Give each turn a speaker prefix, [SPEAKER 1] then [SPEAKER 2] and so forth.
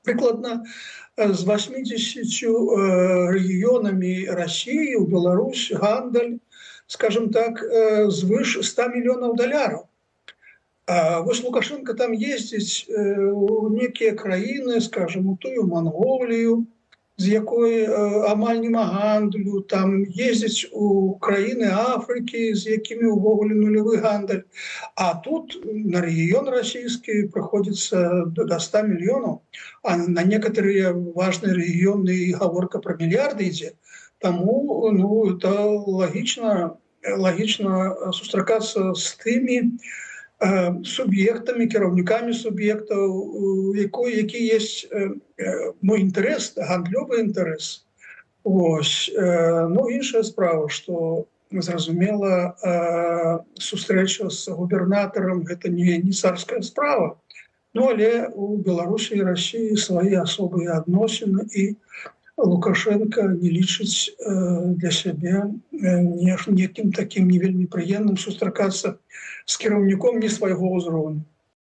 [SPEAKER 1] Прыкладна з 80 рэгіёнамі Расіі ў Беларусь гандаль, скажем так, звыш 100 мільёнаў даляраў. А вось Лукашенко там ездзіць у некія краіны, скажем, у тую Манголію, з якой амаль няма гандлю, там ездзіць у краіны Афрыкі, з якімі ўвогуле нулявы гандаль. А тут на рэгіён расійскі прыходзіцца до 100 мільёнаў, а на некаторыя важныя рэгіёны і гаворка пра мільярды ідзе. Таму, ну, это лагічна сустракацца з тымі суб'ектамі, кіраўнікамі суб'ектаў, які есть мой інтарэс, гандлёвы інтарэс. Ось. Ну, іншая справа, что, зразумела, сустрэча з губернатарам — гэта не царская справа. Ну, але у Беларусі і Расіі свае асобыя адносіны, і Лукашенко не лічыць для сябе некім такім не вельмі прыемным сустракацца з кіраўніком не свайго ўзроўню.